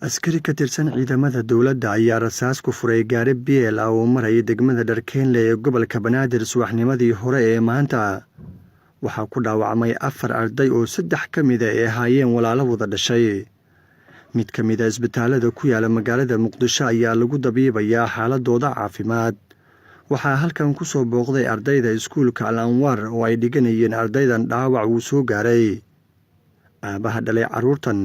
Askari ka tirsan ciidamada dowladda ayaa rasaas ku furay gaari BL ah oo maraya degmada Dharkeynle ee gobolka Banaadir subaxnimadii hore ee maanta. Waxaa ku dhaawacmay afar arday oo saddex ka mida ay ahaayeen walaalo wada dhashay. Mid ka mid a isbitaalada ku yaala magaalada Muqdisho ayaa lagu dabiibayaa xaaladooda caafimaad. Waxaa halkan ku soo booqday ardayda iskuulka Al Anwaar oo ay dhiganayeen ardaydan dhaawac uu soo gaaray. Aabaha dhalay carruurtan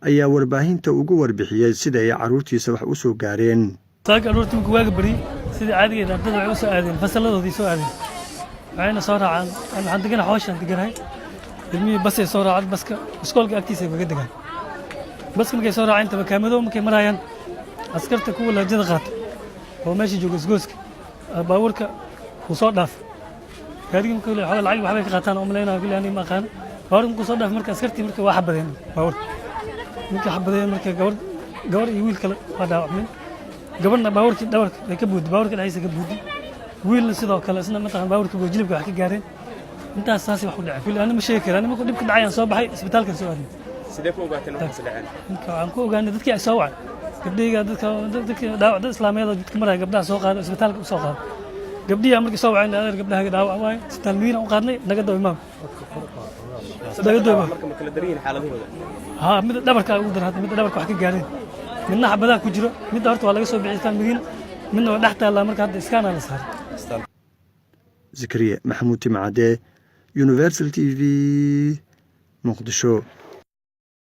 ayaa warbaahinta ugu warbixiyey sida ay carruurtiisa wax u soo gaareen. Saaka aroortii markuu waaga baryey, sidii caadigeed, ardayda waxay u soo aadeen fasalladoodii soo aadeen, waxayna soo raacaan. Waxaan deganahay xooshaan deganahay. Ilmihii basay soo raacaan, baska iskoolka agtiisa ay kaga degaan. Baska markay soo raaceen, tabakaamadow markay marayaan, askarta kuwa laajada qaata oo meesha jooga isgooska baabuurka wuu soo dhaafay gaarigii. Marka xoogaa lacag waxbay ka qaataan oo malaynaya kulli, aniga ma aqaano. Baabuurka markuu soo dhaafay, marka askartii marka waa xabadeen baabuurka. Markay xabadeen, marka gabar iyo wiil kale waa dhaawacmeen. Gabarna baabuurkii dhabarka ay ka buudday, baabuurka dhexdiisa ka buudday. Wiilna sidoo kale isna mataqan baabuurka buu jilibka wax ka gaareen. Intaas saasay wax u dhaceen. Kulli ani ma sheegi kara. Ani markuu dhibka dhacay aan soo baxay, isbitaalkan soo aadnay. Sidee ku ogaateen waxaas dhaceen? Ninka waxaan ku ogaanay dadkii ay soo wacay, gabdhayga, dadka dadkii dhaawac, dad islaameed oo jidka maraya, gabdhaha soo qaada, isbitaalka u soo qaada. Gabdhihi markii soo waceen, adeer, gabdhaha dhaawac waaye, isbitaal Madiina u qaadnay, naga daba imaam, naga daba. Marka ma kala daran yihiin xaaladahooda? Haa, mid dhabarka ugu daran hadda, midda dhabarka wax ka gaareen, midna xabadaha ku jiro. Midda horta waa laga soo bixiyay isbitaal Madiina, midna waa dhex taallaa. Marka hadda iskaanaa la saaray. Zakariya Maxamuud Timcade, Universal TV, Muqdisho.